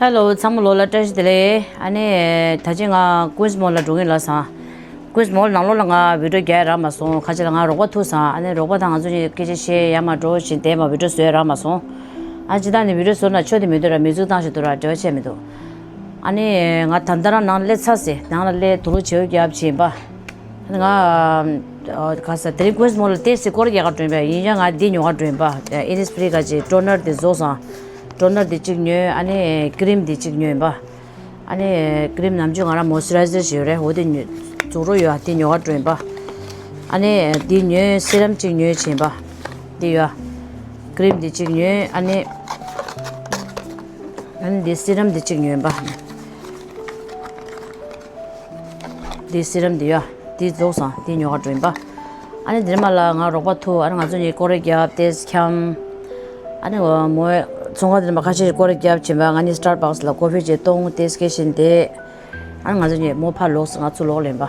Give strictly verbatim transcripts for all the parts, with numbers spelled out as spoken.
ཧེ་ལོ། ཚང་མ་ལོ་ལ་བཀྲ་ཤིས་བདེ་ལེགས། ཨ་ནི་ད་ཅི་ང་ཀུན་སི་མོལ་ལ་འགྲོ་གི་ཡིན་ལབ་སོང་། ཀུན་སི་མོལ་ནང་ལོགས་ལ་ང་བི་ཌིའོ་རྒྱག་ཡ་རག་མ་སོང་། ཁ་ཅིག་ལ་ང་རོགས་པ་ཐུག་སོང་། ཨ་ནི་རོགས་པ་དང་ང་ཚོ་གཉིས་སྐད་ཆ་བཤད་ཡ་མ་འགྲོ་བཞིན་བསྡད་མ་བི་ཌིའོ་བཟོ་ཡ་རག་མ་སོང་། ཨ་ཅི་ད་ནི་བི་ཌིའོ་བཟོ་ན་ཆོ་དེ་མི་འདུག་ར། མི་ཚུགས་བཏང་ཞིག་འདུག་ར། འབྲེལ་བ་བྱས་མི་འདུག་ཨ་ནི་ང་ད་ལྟ་རང་ནང་སླེབས་ཚར་སོང་། ནང་ལ་སླེབས་དུག་ལོག་བྱེད་རྒྱབ་བྱས་ཡིན་པ། ང་ག་ས་དེ་རིང་ཀུན་སི་མོལ་ལ་ཏོག་ཙམ་སྐོར་རྒྱག་ག་འགྲོ་ཡིན་པ་ཡིན་ཡང་ང་འདི་ཉོ་ག་འགྲོ་ཡིན་པ། ཨིན་ནིས་ཕི་རི་ག་ཅིག་ཊོ་ནར་དེ་བཟོས་སོང་། ཊོ་ནར་དེ་གཅིག་ཉོས། ཨ་ནི་ཀི་རིམ་དེ་གཅིག་ཉོས་ཡིན་པ། ཨ་ནི་ཀི་རིམ་ནམ་རྒྱུན་ང་རང་མོ་སི་ཅུ་རའི་ཛར་ཞིག་ཡོད་རེད། འོ་དེ་ཉོ་བཙུགས་རོགས་ཡོད། ཨ་དེ་ཉོ་ག་འགྲོ་ཡིན་པ། ཨ་ནི་དེ་ཉོས། སི་རམ་གཅིག་ཉོས་བྱས་ཡིན་པ། དེ་ཡོད། ཀི་རིམ་དེ་གཅིག་ཉོས། ཨ་ནི་ཨ་ནི་དེ་སི་རམ་དེ་གཅིག་ཉོས་ཡིན་པ། འདི་སི་རམ་འདི་ཡོད། འདི་རྫོགས་སོང་། འདི་ཉོ་ག་འགྲོ་ཡིན་པ། ཨ་ནི་འདིར་མ་ལ་ང་རོགས་པ་ཐུག་ཨ་ནི་ང་ཚོ་གཉིས་སྐོར་ར་རྒྱབ་ཏོག་ཙམ་འཁྱམ། ཨ་ནི་འོ་མོ་ཚོང་ཁང་འདིར་མ་ཁ་ཤས་ཤིག་སྐོར་ར་རྒྱབ་བྱས་པ། ང་གཉིས་སི་ཊར་བྷག་སི་ལ་ཀོ་ཕི་ཅིག་བཏུང་། ཏོག་ཙམ་སྐད་བཤད་བསྡད། ཨ་ནི་ང་ཚོ་གཉིས་མོ་ཕར་ལོག་སོང་། ང་ཚུར་ལོག་ལེན་པ།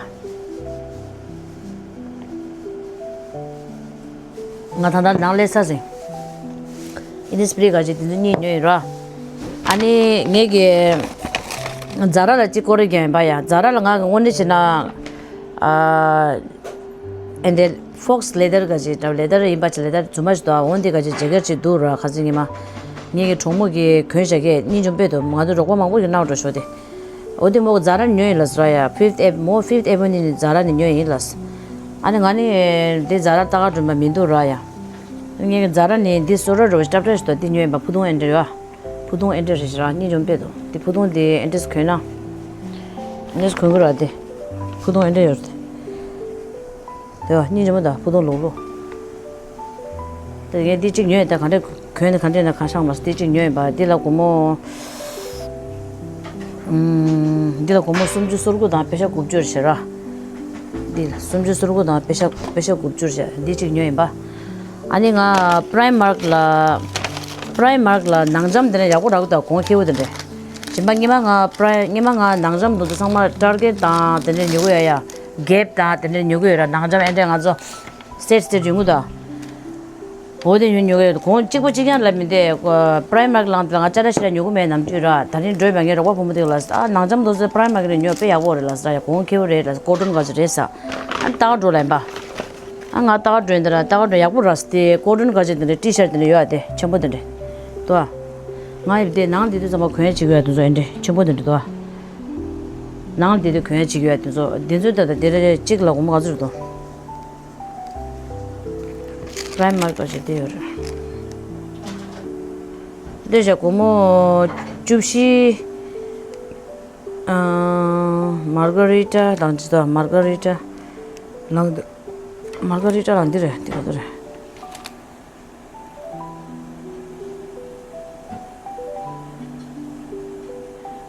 ང་ད་ལྟ་ནང་སླེབས་ཚར་ཟིན། ཨིན་ནིས་ཕི་རི་ག་ཅིག་དེ་ཚོ་གཉིས་ཉོས་ཡིན་ར། ཨ་ནི་ངས་ཀྱི་ཛ་ར་ལ་གཅིག་སྐོར་ར་རྒྱག་ཡིན་པ་ཡ། ཛ་ར་ལ་ང་གི་དངོས་གནས་བྱས་ན། ཨ་ཨེ་འདི་ཕོག་སི་ལེ་དར་ག་ཅིག་འདྲ་བ། ལེ་དར་ཡིན་པ་ཅིག་ལེ་དར་རྫུན་མ་ཞིག་འདུག་འོ་འདི་ག་ཅིག་ཇེ་ཀེཊ་ཅིག་འདུག་ར། ཁ་སང་ཉི་མ་ངེད་ཀྱི་གྲོགས་མོ་གིས་གོན་བཞག་གི་སྙིང་རྗེ་མོ་དཔེ་འདུག་ང་ཚོ་རོགས་པ་མང་པོ་ཞིག་གནང་འགྲོ་ཤོག་དེ། འོ་དེ་མོ་ཛ་ར་ཉོས་ཡིན་ལབ་སོང་ར་ཡ། ཕིབ་ཨེབ་མོ་ཕིབ་ཨེ་ཝེ་ནིའུ་ནས་ཛ་ར་ནས་ཉོས་ཡིན་ལབ་སོང་། ཨ་ནི་ང་ནི་དེ་ཛ་ར་ལྟ་ག་འགྲོ་མ་མི་འདུག་ར་ཡ། ངེད་ཀྱི་ཛ་ར་ནས་འདི་སོ་ར་རོ་ཊབ་ཊབ་ཞིག་འདུག་འདི་ཉོས་ཡིན་པ། ཕུ་ཐུང་ཨེ་འདྲ་ཡོད། ཕུ་ཐུང་ཨེ་འདྲ་རེད་ཤག་ར། སྙིང་རྗེ་མོ་དཔེ་འདུག་འདི་ཕུ་ཐུང་འདི་ཨེ་འདྲས་གོན་ན། ཨེ་འདྲས་གོན་གི་ར་དེ། ཕུ་ཐུང་ཨེ་འདྲ་ཡོད་རེད་དེ། དེ་བ་སྙིང་རྗེ་མོ་དང་ཕུ་ཐུང་ལུག་ལུག་དེ་ངས་འདི་གཅིག་ཉོས་ཡིན། ད་ག་འདྲས་གོན་ནས་ག་འདྲས་ན་གང་ཤང་མ་སོང་། འདི་གཅིག་ཉོས་ཡིན་པ། འདི་ལ་སྒོར་མོ། ཨུམ། འདི་ལ་སྒོར་མོ་སུམ་ཅུ་སོ་དགུ་དང་པེ་ཤ་དགུ་བཅུ་རེད་ཤག་ར། འདི་ལ་སུམ་ཅུ་སོ་དགུ་དང་པེ་ཤ་པེ་ཤ་དགུ་བཅུ་རེད་ཤག་འདི་གཅིག་ཉོས་ཡིན་པ། ཨ་ནི་ང་པི་རའི་མར་ཀེཊ་ལ་པི་རའི་མར་ཀེཊ་ལ་ནང་འཇམ་དེ་འདྲ་ཡག་པོ་རག་གི་འདུག་གོང་ཁེ་པོ་དེ་འདྲ། སྦྱིན་པ་སྔོན་མ་ང་པི་རའི་སྔོན་མ་ང་ནང་འཇམ་དེ་ཚོ་ཚང་མ་ཊར་གེཊ་དང་དེ་འདྲ་ཉོ་གི་ཡོད་ཡ། གེབ་དང་དེ་འདྲ་ཉོ་གི་ཡོད་ར། ནང་འཇམ་ཨེ་འདྲ་ང་ཚོ་སེཊ་སེཊ་ཡོང་གི་འདུག་འོ་དེ་ཉོ་ཉོ་གི་ཡོད། གོང་གཅིག་པོ་གཅིག་རྐྱང་ལ་མི་འདེ། པི་རའི་མར་ཀེཊ་ལངས་དེ་ང་ཅ་ལག་ཞིག་ལ་ཉོ་གི་མེད་ནམ་རྒྱུན་ར། དེ་རིང་འགྲོ་ཡིན་པ་ངའི་རོགས་པ་བུ་མོ་དེ་ལ་ཨ་ནང་འཇམ་དེ་ཚོ་པི་རའི་མར་ཀེཊ་ནས་ཉོ་དཔེ་ཡག་པོ་རེད་ལབ་ས་ཡ། གོང་ཁེ་པོ་རེད་ལབ། ཀོ་ཊོན་ག་ཚོད་རེད་ས། ཨ་ནི་ལྟ་ག་འགྲོ་ལབ་ཡིན་པ། ཨ་ང་ལྟ་ག་འགྲོ་ཡིན་དེ་ར། ལྟ་ག་འགྲོ་ཡག་པོ་ར་ས་དེ། ཀོ་ཊོན་ག་ཚོད་དེ་འདྲ་ཊི་ཤར་དེ་འདྲ་ཡོད་ཨ། དེ་ཆེན་པོ་དེ་འདྲ་འདུག་ཨ། ང་ཡིབ་དེ་ནང་དེ་དུས་ཚང་མ་གོན་ཡ་བྱེད་ཀྱི་ཡོད་དེ་ཚོ་ཨེ་འདྲ་ཆེན་པོ་དེ་འདྲ་འདུག་ཨ། ནང་དེ་དུས་གོན་ཡ་བྱེད་ཀྱི་ཡོད་དེ་ཚོ་དེ་ཚོའི་ད་ལྟ་དེ་རེ་རེ་གཅིག་ལ་སྒོར་མོ་ག་ཚོད་རེད་འདུག་པི་རའི་མར་ཀེཊ་ཞིག་དེ་ཡོད་རེད། འདི་བཞག་སྒོར་མོ་བཅུ་བཞི། ཨ། མར་ག་རི་ཊ་ལང་ཅི་ཏོ། མར་ག་རི་ཊ་ལང་། མར་ག་རི་ཊ་ལང་འདི་རེད། འདི་ག་ཚོད་རེད།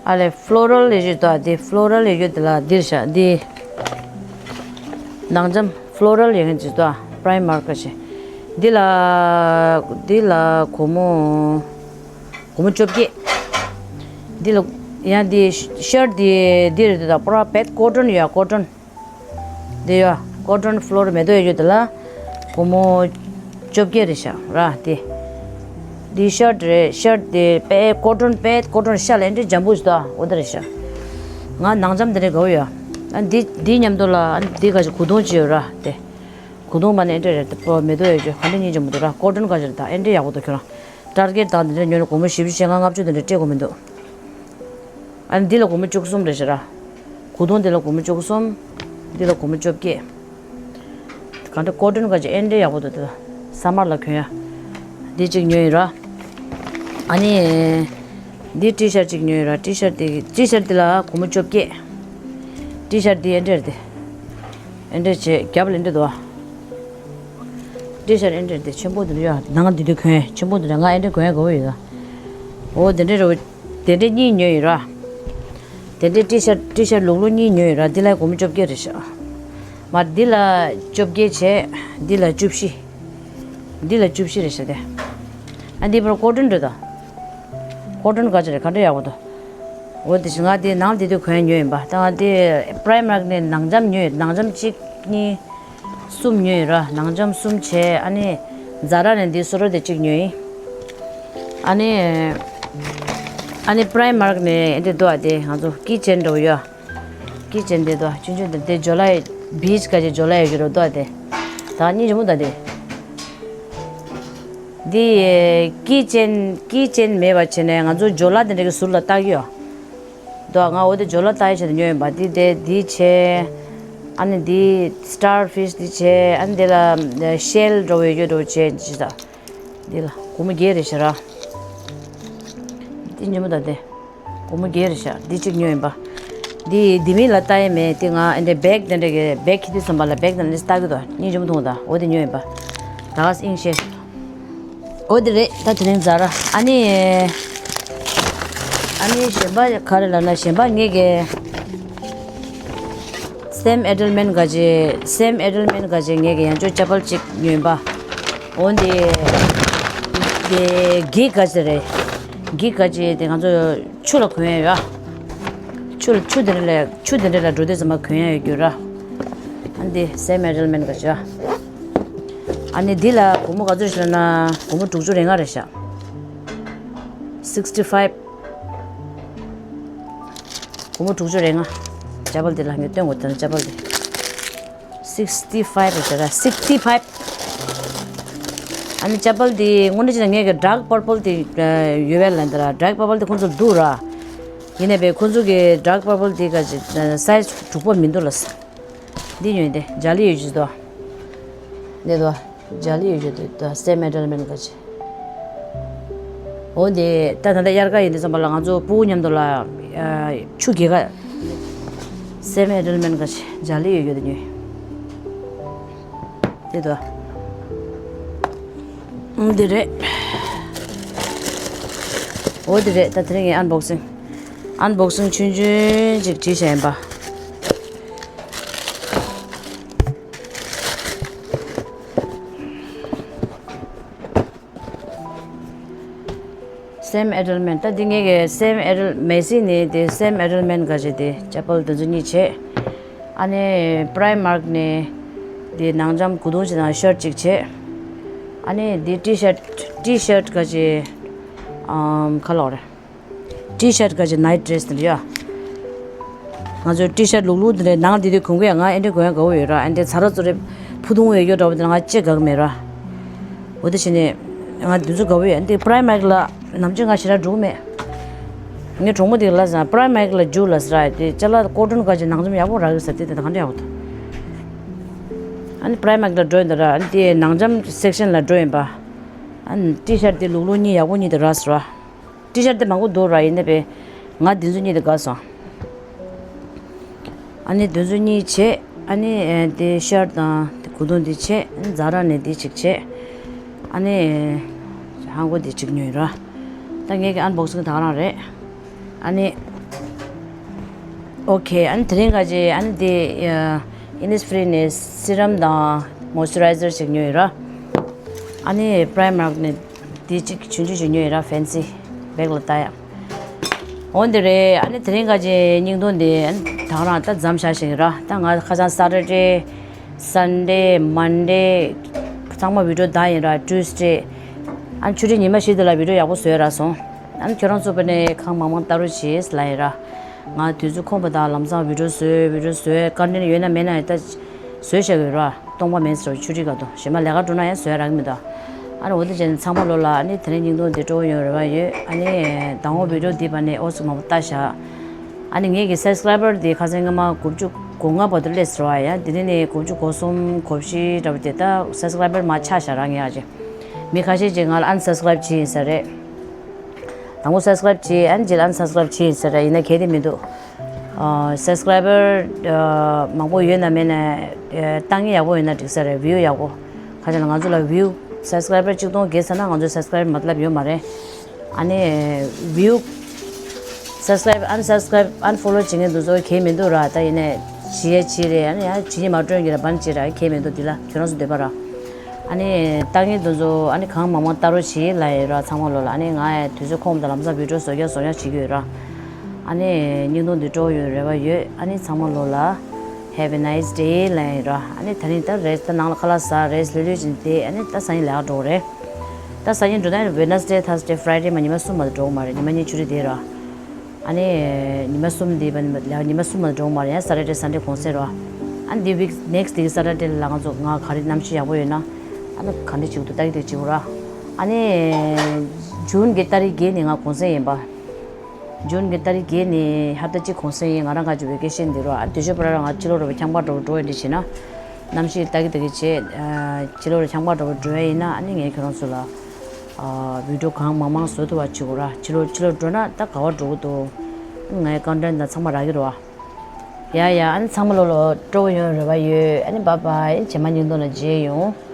ཨ་ལས་ཕློ་རལ་ལས་ཞུ་དོ། འདི་ཕློ་རལ་ལས་ཞུ་དེ་ལ་འདིར་བཞག་འདི། ནང་འཇམ་ཕློ་རལ་ཡིན་ཅི་དོ། པི་རའི་མར་ཀེཊ་ཞིག་འདི་ལ་འདི་ལ་སྒོར་མོ་སྒོར་མོ་བཅོ་བརྒྱད། འདི་ལ་ཡང་འདི་ཤར་ཊི་འདི་འདི་རེད་དོ། ད་པུ་ར་བེད་ཀོ་ཊོན་ཡོད། ཀོ་ཊོན། འདི་ཡོད། ཀོ་ཊོན་ཕློར་མེ་ཏོག་ཡོད་རྒྱུ་དེ་ལ་སྒོར་མོ་བཅོ་བརྒྱད་རེད་ཤག་ར་དེ། འདི་ཤར་ཊི་རེད། ཤར་ཊི་དེ་དཔེ་ཀོ་ཊོན་དཔེ་ཀོ་ཊོན་ཤ་ལ་འདྲ་འཇམ་པོ་ཞིག་འདུག་འོ་དེ་རེད་ཤག་ང་ནང་འཇམ་དེ་འདྲ་དགའ་བོ་ཡོད། ཨ་འདི་འདི་མཉམ་དུ་ལ་ཨ་འདི་ག་ཞིག་གོས་ཐུང་ཅིག་ཡོད་ར་དེ། གོས་ཐུང་མ་ནས་འདྲ་རེད་དེ། པོ་མེ་ཏོག་ཡོད་རྒྱུ་ག་འདྲ་སྙིང་རྗེ་མོ་འདུག་ར། ཀོ་ཊོན་ག་ཞིག་རེད། ད་འདྲ་ཡག་པོ་འདུག་ཁྱོད་རང་ཊར་གེཊ་དང་དེ་འདྲ་ཉོས་ན་སྒོར་མོ་བཞི་བཅུ་ཞེ་ལྔ་ལྔ་བཅུ་དེ་འདྲ་སྤྲད་དགོས་མི་འདུག་ཨ་ནི་འདི་ལ་སྒོར་མོ་བཅུ་གསུམ་རེད་ཤག་ར། གོས་ཐུང་འདི་ལ་སྒོར་མོ་བཅུ་གསུམ། འདི་ལ་སྒོར་མོ་བཅོ་བརྒྱད། གང་འདྲ་ཀོ་ཊོན་ག་ཅིག་ཨེ་འདྲ་ཡག་པོ་འདུག་དེ་ལ་ས་མར་ལ་གྱོན་ཡ། འདི་གཅིག་ཉོས་ཡིན་ར། ཨ་ནི། འདི་ཊི་ཤར་ཊི་གཅིག་ཉོས་ཡིན་ར། ཊི་ཤར་ཊི་འདི་ཊི་ཤར་ཊི་འདི་ལ་སྒོར་མོ་བཅོ་བརྒྱད། ཊི་ཤར་ཊི་འདི་ཨེ་འདྲ་རེད་དེ། ཨེ་འདྲ་བྱས་རྒྱབ་ལ་ཨེ་འདྲ་འདུག་ཨ། ཊི་ཤར་ཊི་ཨེ་འདྲ་རེད་དེ། ཆེན་པོ་འདི་འདྲ་ཡོད། ནང་འདི་དུས་གོན་ཆེན་པོ་འདི་འདྲ། ང་ཨེ་འདྲ་གོན་ཡ་དགའ་བོ་ཡོད་ད། འོ་དེ་འདྲ་རེད། དེ་འདྲ་གཉིས་ཉོས་ཡིན་ར། དེ་འདྲའི་ཊི་ཤར་ཊི་ཤར་ལུག་ལུག་གཉིས་ཉོས་ཡོད་ར། འདི་ལ་སྒོར་མོ་བཅོ་བརྒྱད་རེད་ཤག་མ་འདི་ལ་བཅོ་བརྒྱད་བྱས། འདི་ལ་བཅུ་བཞི། འདི་ལ་བཅུ་བཞི་རེད་ཤག་དེ། ཨ་འདི་བར་ཀོ་ཊོན་རེད་ད། ཀོ་ཊོན་ག་ཅིག་རེད། ག་འདྲ་ཡག་པོ་འདུག་འོ་དེ་བཞིན་ང་དེ་ནང་དེ་དུས་གོན་ཉོས་ཡིན་པ། ད་ང་དེ་པི་རའི་མར་ཀེཊ་ནས་ནང་འཇམ་ཉོས་ཡོད། ནང་འཇམ་གཅིག་གཉིས། གསུམ་ཉོས་ཡིན་ར། ནང་འཇམ་གསུམ་བྱས། ཨ་ནི་ཛ་ར་ནས་འདི་སོ་རོ་དེ་གཅིག་ཉོས་ཡིན། ཨ་ནི་ ཨ་ནི་པྲའི་མརཀ་ནས་འདི་འདུག་ཨ། དེ་ང་ཚོ་ཀི་ཅན་འདྲ་བོ་ཡོད། ཀི་ཅན་དེ་འདུག་ཨ། ཆུང་ཆུང་དེ་དེ་ཇོ་ལའི་བིཆ་ག་ཅེ་ཇོ་ལའི་ཡོད་རོ་འདུག་ཨ། དེ་ད་སྙིང་རྗེ་མོ་ད་དེ། འདི་ཀི་ཅན་ཀི་ཅན་མེད་པ་བྱས་ནས་ང་ཚོ་ཇོ་ལ་དེ་འདྲ་གི་ཟུར་ལ་བཏགས་ཀྱི་ཡོད། འདུག་ཨ། ང་འོ་དེ་ཇོ་ལ་བཏགས་ཡི་ཆེད་དུ་ཉོས་ཡིན་པ། འདི་དེ་འདི་བྱས། ཨ་ནི་འདི་སི་ཊར་ཕིཤ་འདི་བྱས། ཨ་ནི་དེ་ལ་ཤེལ་འདྲ་བོ་ཡོད་འདྲ་བོ་བྱས་ཅི་ད། འདི་ལ་སྒོར་མོ་བརྒྱད་རེད་ཤག་ར། འདི་ཉོས་མ་ད་དེ། སྒོར་མོ་བརྒྱད་རེད་ཤག། འདི་གཅིག་ཉོས་ཡིན་པ། འདི་འདི་མིན་ལ་ལྟ་ཡས་མེད། འདི་ང་འདི་བེག་དེ་འདྲ་གི་བེག་ཁྱི་དེ་ཚོམ་པ་ལ་བེག་དེ་འདྲ་ལྟ་གི་འདུག། སྙིང་རྗེ་མོ་མཐོང་ད། འོ་དེ་ཉོས་ཡིན་པ། ད་ག་སྙིང་རྗེ། འོ་དེ་རེད། ད་དེ་རིང་ཛ་ར། ཨ་ནི། ཨ་ནི་གཞན་པ་ག་རེ་ལབ་ན་གཞན་པ་ངེད་ཀྱི། སེམ་ཨེ་ཌལ་མན་ག་ཅེ། སེམ་ཨེ་ཌལ་མན་ག་ཅེ་ངེད་ཀྱི་ཡང་ཅོ་ཅ་པལ་གཅིག་ཉོས་པ། འོན་ཏེ། དེ་གི་ག་ཅེ་རེད། གི་ག་ཅེ་དེ་ང་ཚོ་ཆུ་ལ་གོན་ཡ་ཡོད། ཆུ་ལ་ཆུ་དེ་འདྲ་ལ་ཆུ་དེ་འདྲ་ལ་འགྲོ་དུས་ཙམ་པ་གོན་ཡ་ཡོད་རྒྱུ་ར། ཨ་འདི་སེམ་ཨེ་ཌལ་མན་ག་ཅེ། ཨ་ནི་འདི་ལ་སྒོར་མོ་ག་ཚོད་ཞིག་ལབ་ན་སྒོར་མོ་དྲུག་ཅུ་རེ་ལྔ་རེད་ཤག། སིག་སི་ཊི་ཕའིབ། སྒོར་མོ་དྲུག་ཅུ་རེ་ལྔ། ཅ་པལ་དེ་ལ་ངས་སྟོན་དགོས་དེ་ན་ཅ་པལ་དེ། སིག་སི་ཊི་ཕའིབ་རེད་ཤག་ར། སིག་སི་ཊི་ཕའིབ། ཨ་ནི་ཅ་པལ་དེ་དངོས་གནས་བྱས་ན་ངས་གི་ཌརྐ་པར་པལ་དེ་ཡོད་པས་ལན་དེ་ར། ཌརྐ་པར་པལ་དེ་ཁོང་ཚོ་འདུག་ར། ཡིན་ནའི་བས་ཁོང་ཚོ་གི་ཌརྐ་པར་པལ་དེ་ག་ཅིག་སའི་ཛི་དྲུག་པོ་མི་འདུག་ལ། འདི་ཉོས་ཏེ་ཇ་ལི་ཡོད་ཅིག་དོ། འདི་དོ། ཇ་ལི་ཡོད་ཅིག་དོ། སེམ་ཨེ་ཌལ་མན་ག་ཅེ། འོ་འདི་ད་ད་ལྟ་དབྱར་ཁ་ཡིན་དུས་ཙམ་པ་ལ་ང་ཚོ་ཕྲུ་གུ་མཉམ་དུ་ལ་ཨ་ཆུ་རྐྱལ་ག། སེམ་ཨེ་ཌལ་མན་ག་ཅེ་ཇ་ལི་ཡོད་ཅིག་དོ་ཉོས། འདི་དོ། འདི་རེད། འོ་འདི་རེད། ད་དེ་རིང་ངས་ཨན་བོག་སིང་། ཨན་བོག་སིང་ཆུང་ཆུང་ཅིག་བྲིས་བཞག་ཡིན་པ། སེམ་ཨེ་ཌལ་མན། ད་འདི་ངེད་ཀྱི་སེམ་ཨེ་ཌལ་མེ་སི་ནི་དེ་སེམ་ཨེ་ཌལ་མན་ག་ཅེ་དེ་ཅ་པལ་དེ་ཚོ་གཉིས་བྱས། ཨ་ནི་པྲའི་མརཀ་ནི་དེ་ནང་འཇམ་གུ་དུང་ཅིག་དང་ཤར་ཊི་ཅིག་བྱས། ཨ་ནི་དེ་ཊི་ཤར་ཊི། ཊི་ཤར་ཊི་ག་ཅེ། ཨམ་ཁ་ལོག་རེད། ཊི་ཤར་ཊི་ག་ཅེ་ནའིཊ་ཌི་རེ་སི་དེ་འདྲ་ཡ། ང་ཚོའི་ཊི་ཤར་ཊི་ལུག་ལུག་དེ་འདྲའི་ནང་དེ་དུས་གོན་གི་ཡ། ང་ཨེ་འདྲ་གོན་ཡ་དགའ་བོ་ཡོད་ར། ཨེ་འདྲ་ཚ་ར་ཚུ་རེ་ཕུ་ཐུང་བའི་ཡོད་འདྲ་བོ་དེ་ང་ཅི་དགའ་གི་མེད་ར། འོ་དེ་བྱས་ནས་ང་དེ་ཚོ་དགའ་བོ་ཡོད། ཨེ་འདྲ་པྲའི་མརཀ་ལ་ནམ་རྒྱུན་ང་ཞེ་དྲག་འགྲོ་གི་མེད། ངའི་གྲོགས་མོ་དེ་ལ་ཟ་པྲའི་མརཀ་ལ་རྒྱུགས་ལ་ཟ་ར། དེ་ཅ་ལག་ཀོ་ཊོན་ག་ཅེ་ནང་འཇམ་ཡག་པོ་རག་གི་ཟ། དེ་དེ་ག་འདྲ་ཡག་པོ་འདུག། ཨ་ནི་པྲའི་མརཀ་ལ་འགྲོ་ཡིན་ད་ར། ཨ་ནི་དེ་ནང་འཇམ་སེག་ཤན་ལ་འགྲོ་ཡིན་པ། ཨ་ནི་ཊི་ཤར་ཊི་དེ་ལུག་ལུག་གཉིས་ཡག་པོ་གཉིས་དེ་རག་སོང་ར། ཊི་ཤར་ཊི་དེ་མང་པོ་འདུག་ར། ཡིན་ནའི་བས་ང་དེ་ཚོ་གཉིས་དེ་དགའ་སོང་། ཨ་ནི་དེ་ཚོ་གཉིས་བྱས། ཨ་ནི་ཨེ་དེ་ཤར་ཊི་དང་དེ་གུ་དུང་དེ་བྱས། ཛ་ར་ནས་དེ་གཅིག་བྱས། ཨ་ནི་ཧང་གོ་དེ་གཅིག་ཉོས་ར། ད་ངེད་ཀྱི་ཨན་བོག་སིང་ད་ག་རང་རེད། ཨ་ནི་ཨོ་ཁེ། ཨ་ནི་དེ་རིང་ག་ཅེ། ཨ་ནི་དེ་ཨ་ཨིན་ནིས་ཕི་རི་ནས་སི་རམ་དང་མོ་ཨིས་ཅུ་རའི་ཛར་ཅིག་ཉོས་ཡོད་ར། ཨ་ནི་པྲའི་མརཀ་ནས་དེ་གཅིག་ཆུང་ཆུང་ཞིག་ཉོས་ཡོད་ར། ཕེན་སི་བེག་ལ་ལྟ་ཡ། འོ་འདི་རེད། ཨ་ནི་དེ་རིང་ག་ཅེ་སྙིང་དོན་དེ། ཨ་ནི་ད་ག་རང་ད་མཚམས་བཞག་བཞིན་ཡོད་ར། ད་ང་ཁ་སང་སེ་ཊར་ཌེ། སན་ཌེ། མན་ཌེ། ཚང་མ་བི་ཌི་ཡོ་བཏང་ཡིན་ར། ཊུས་ཌེ། ཨ་ནི་ཆུ་ཚོད་ཉི་མ་བཞི་དེ་ལ་བི་ཌི་ཡོ་ཡག་པོ་བཟོས་རག་སོང་། ཨ་ནི་ཁྱོད་རང་ཚོ་བས་ནས་གང་མང་མང་ལྟ་རོགས་བྱེད་ལབ་ཡིན་ར། ང་དུས་ཚོད་ཁོམ་པ་དང་ལམ་སང་བི་ཌི་ཡོ་བཟོས། བི་ཌི་ཡོ་བཟོས། ཀོན་ཊེན་ཊི་ཡོད་ན་མེད་ན་ད་བཟོས་བཞག་གི་ཡོད་ར། སྟོང་པ་མེད་ཟེར་བ་ཆུ་ཊི་ག་དུ་གཞན་མ་ལས་ཀ་འགྲོ་ན་ཡང་བཟོས་རག་གི་མི་འདུག། ཨ་ནི་འོ་དེ་བྱས་ནས་ཚང་མ་ལོ་ལ་ཨ་ནི་དེ་རིང་སྙིང་དོན་འདི་སྤྲོ་བོ་ཡོང་རེ་བ་ཡོད། ཨ་ནི་དང་པོ་བི་ཌི་ཡོ་འདི་བ་ནས་ཨོ་ཙི་མང་པོ་ལྟ་བཞག། ཨ་ནི་ངེད་ཀྱི་སབ་སི་ཀ་རའི་བར་དེ་ཁ་སང་སྔ་མ་དགུ་བཅུ་གོ་ལྔ་བར་དུ་སླེབས་ཟེར་བ་ཡ། དེ་ནས་ནི་དགུ་བཅུ་གོ་གསུམ་གོ་བཞི་འདྲ་བོ་དེ་ད་སབ་སི་ཀ་རའི་བར་མར་ཆག་བཞག་ར། ངས་ཨ་ཅེ་མི་ཁ་ཤས་ཅིག་ང་ལ་ཨན་སབ་སི་ཀ་རའིབ་བྱས་ཡིན་ས་རེད། དང་པོ་སབ་སི་ཀ་རའིབ་བྱས། ཨ་ནི་རྗེས་ལ་ཨན་སབ་སི་ཀ་རའིབ་བྱས་ཡིན་ས་རེད། ཡིན་ན་གལ་ཏེ་མི་འདུག། ཨ་སབ་སི་ཀ་རའི་བར་ཨ་མང་པོ་ཡོད་ན་མེད་ན། ཨ་ལྟ་མཁན་ཡག་པོ་ཡོད་ན་འགྲིག་ས་རེད། བིའུ་ཡག་པོ། ཁ་ཅིག་ལ་ང་ཚོ་ལ་བིའུ་སབ་སི་ཀ་རའི་བར་གཅིག་སྟོང་བརྒལ་ཚར་ན་ང་ཚོའི་སབ་སི་ཀ་རའི་བར་མ་ཏ་ལབ་ཡོད་མ་རེད། ཨ་ནི་བིའུ་སབ་སི་ཀ་རའིབ་ཨན་སབ་སི་ཀ་རའིབ་ཨན་ཕོ་ལོ་བྱེད་མཁན་དེ་ཚོ་གལ་མི་འདུག་ར། ད་ཡིན་ནའི་བྱེད་ཡ་བྱེད་རེད། ཨ་ནི་ཡང་བྱེད་ཉིན་མ་སྤྲོད་ཀྱི་ར། བན་བྱེད་ར། གལ་མི་འདུག། འདི་ལ་ཁྱོད་རང་ཚོ་འདོད་པ་ར། ཨ་ནི་ལྟ་མཁན་དེ་ཚོ་ཨ་ནི་གང་མང་མང་ལྟ་རོགས་བྱེད་ལབ་ཡོད་ར། ཚང་མ་ལོ་ལ། ཨ་ནི་ང་ཡ་དུས་ཚོད་ཁོམ་དང་ལམ་སང་བི་ཌི་ཡོ་བཟོ་རྒྱག་བཟོ་རྒྱག་བྱེད་ཀྱི་ཡོད་ར། ཨ་ནི་སྙིང་དོན་འདི་སྤྲོ་བོ་ཡོང་རེ་བ་ཡོད། ཨ་ནི་ཚང་མ་ལོ་ལ་Have a nice day ལབ་ཡོད་ར། ཨ་ནི་དེ་རིང་ད་རེས་ད་ནང་ལ་ཁ་ལག་ཟ། རེས་ལྷོད་ལྷོད་ཅིག་བསྡད། ཨ་ནི་ད་སང་ཉིན་ལས་ཀ་འགྲོ་གི་རེད། ད་སང་ཉིན་འགྲོ་ན་Wednesday Thursday Friday མ་ཉི་མ་གསུམ་མ་གཏོགས་འགྲོ་གི་མ་རེད། ཉི་མ་གཉིས་ཆུ་རེ་བསྡད་ར། ཨ་ནི་ཉི་མ་གསུམ་འདི་བ་ཉི་མ་གསུམ་མ་འགྲོ་མ་རེད། ཡང་Saturday Sunday གུང་སེང་རོ། ཨ་ནི་འདི་week next འདི་Saturday ལ་ང་ཚོ་ང་ག་རེ་གནམ་གཤིས་ཡག་པོ་ཡོད་ན། ཨ་ནི་ག་འདྲ་བྱེད་ཀྱི་འདུག་ལྟ་གི་འདུག་བྱེད་དགོས་ར། ཨ་ནི་June གི་ཏ་རིག་བརྒྱད་ནི་ང་གུང་སེང་ཡིན་པ། June གི་ཏ་རིག་བརྒྱད་ནི་ཧབ་ཏ་གཅིག་གུང་སེང་ཡིན། ང་རང་ག་ཅིག་vacation འདི་རོ། ཨ་དེ་ཞོ་པ་ར་ང་ཕྱི་ལོགས་རོ་བ་ཁྱང་པ་འགྲོ་འགྲོ་ཡིན་འདི་བྱེད་ན། གནམ་གཤིས་ལྟ་གི་ལྟ་གི་བྱེད། ཕྱི་ལོགས་རོ་ཁྱང་པ་འགྲོ་འགྲོ་ཡ་ཡིན་ན་ཨ་ནི་ངས་ཁྱོད་རང་ཚོ་ལ་video གང་མང་མང་བཟོ་ཐུབ་པ་བྱེད་དགོས་ར། ཕྱི་ལོགས་ཕྱི་ལོགས་འགྲོ་ན་ད་ག་བ་འགྲོ་གི་འདུག་ངའི་content དང་ཚང་མ་རག་གི་རོ། ཡ་ཡ། ཨ་ནི་ཚང་མ་ལོ་ལོ་སྤྲོ་བོ་ཡོང་རེ་བ་ཡོད། ཨ་ནི་bye bye། རྗེས་མ་ཉིན་ཐོ་ལ་མཇལ་ཡོང་།